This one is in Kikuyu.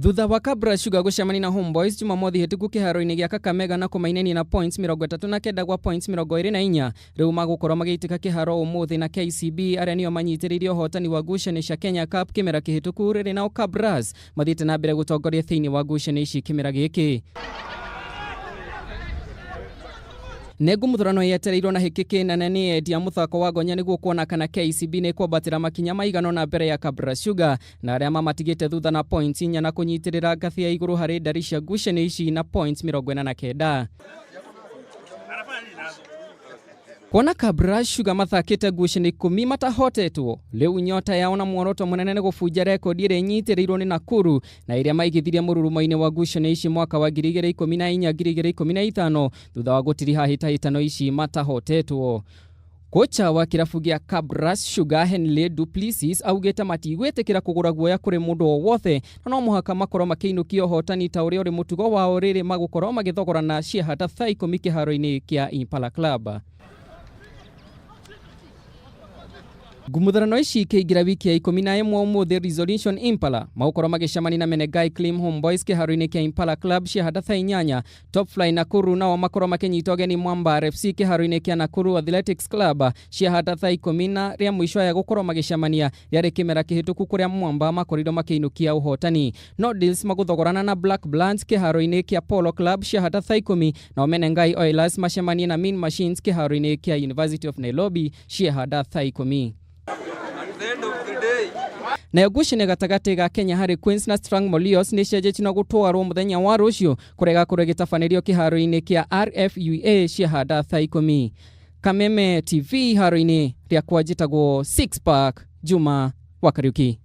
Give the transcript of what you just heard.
Thutha wa Kabras Sugar gũcemania na Homeboyz Jumamothi hĩtũku kĩharo-inĩ gĩa Kakamega na kũmainainia na points 39 gwa points 24, rĩu magũkorwo magĩitĩka kĩharo ũmũthĩ na KCB arĩa nĩo manyitĩrĩire ũhotani wa ngucanio cia Kenya Cup kĩmera kĩhĩtũku rĩrĩ nao Kabras mathiĩte na mbere gũtongoria thĩinĩ wa ngucanio ici kĩmera gĩkĩ. Nĩ ngumuthurano yetereirwo na hĩkĩ kĩnene nĩ endia mũthako wa gonya nĩguo kuona kana KCB nĩ kwambatĩra makinya maigana ũna mbere ya Kabras Sugar na arĩa mamatigĩte thutha na points inya na kũnyitĩrĩra ngathĩ ya igũrũ harĩ ndari cia ngucanio ici na points 49. Kuona Kabras Sugar mathakĩte ngucanio 10 matahotetwo, rĩu nyota yao na muoroto mũnene nĩ gũbunja rekondi ĩrĩa ĩnyitĩrĩirwo nĩ Nakuru na ĩrĩa maigithirie mũrurumo-inĩ wa ngucanio ici mwaka wa 2014 2015 thutha wa gũtiriha hĩtahĩtano ici matahotetwo. Kocha wa kĩrabu gĩa Kabras Sugar Henley Du Plessis augĩte matigwĩtĩkĩra kũgũra guoya kũrĩ mũndũ o wothe na no mũhaka makorwo makĩinũkia ũhotani ta ũrĩa ũrĩ mũtugo wao rĩrĩ magũkorwo magĩthogorana ciahata thaa 10 kĩharo-inĩ kĩa Impala Club. Ngumutharano ici ikĩingĩra wiki ya 11 ũmũthĩ Resolution Impala magũkorwo magĩcemania na Menengai Clean Homeboys kĩharo-inĩ kĩa Impala Club ciahata thaa 8. Top Fly Nakuru nao makorwo makĩnyita ũgeni Mwamba RFC kĩharo-inĩ kĩa Nakuru Athletics Club ciahata thaa 10 na rĩa mũico aya gũkorwo magĩcemania rĩarĩ kĩmera kĩhĩtũku kũrĩa Mwamba makorirwo makĩinũkia ũhotani. No Deals magũthogorana na Black Bloods kĩharo-inĩ kĩa Polo Club ciahata thaa 10 nao Menengai Oilers macemanie na Mean Machines kĩharo-inĩ kĩa University of Nairobi ciahanda thaa 10. Nayo ngucanio gatagatĩ ga Kenya harĩ Queens na Strang Molios nĩ cenjetie na gũtwarwo mũthenya wa rũciũ kũrĩa ĩgakorwo ĩgĩtabanĩrio kĩharo-inĩ kĩa RFUA ciahanda thaa 10. Kameme TV haro-inĩ rĩakwa njĩtagwo Six Pack Juma wa Kariuki.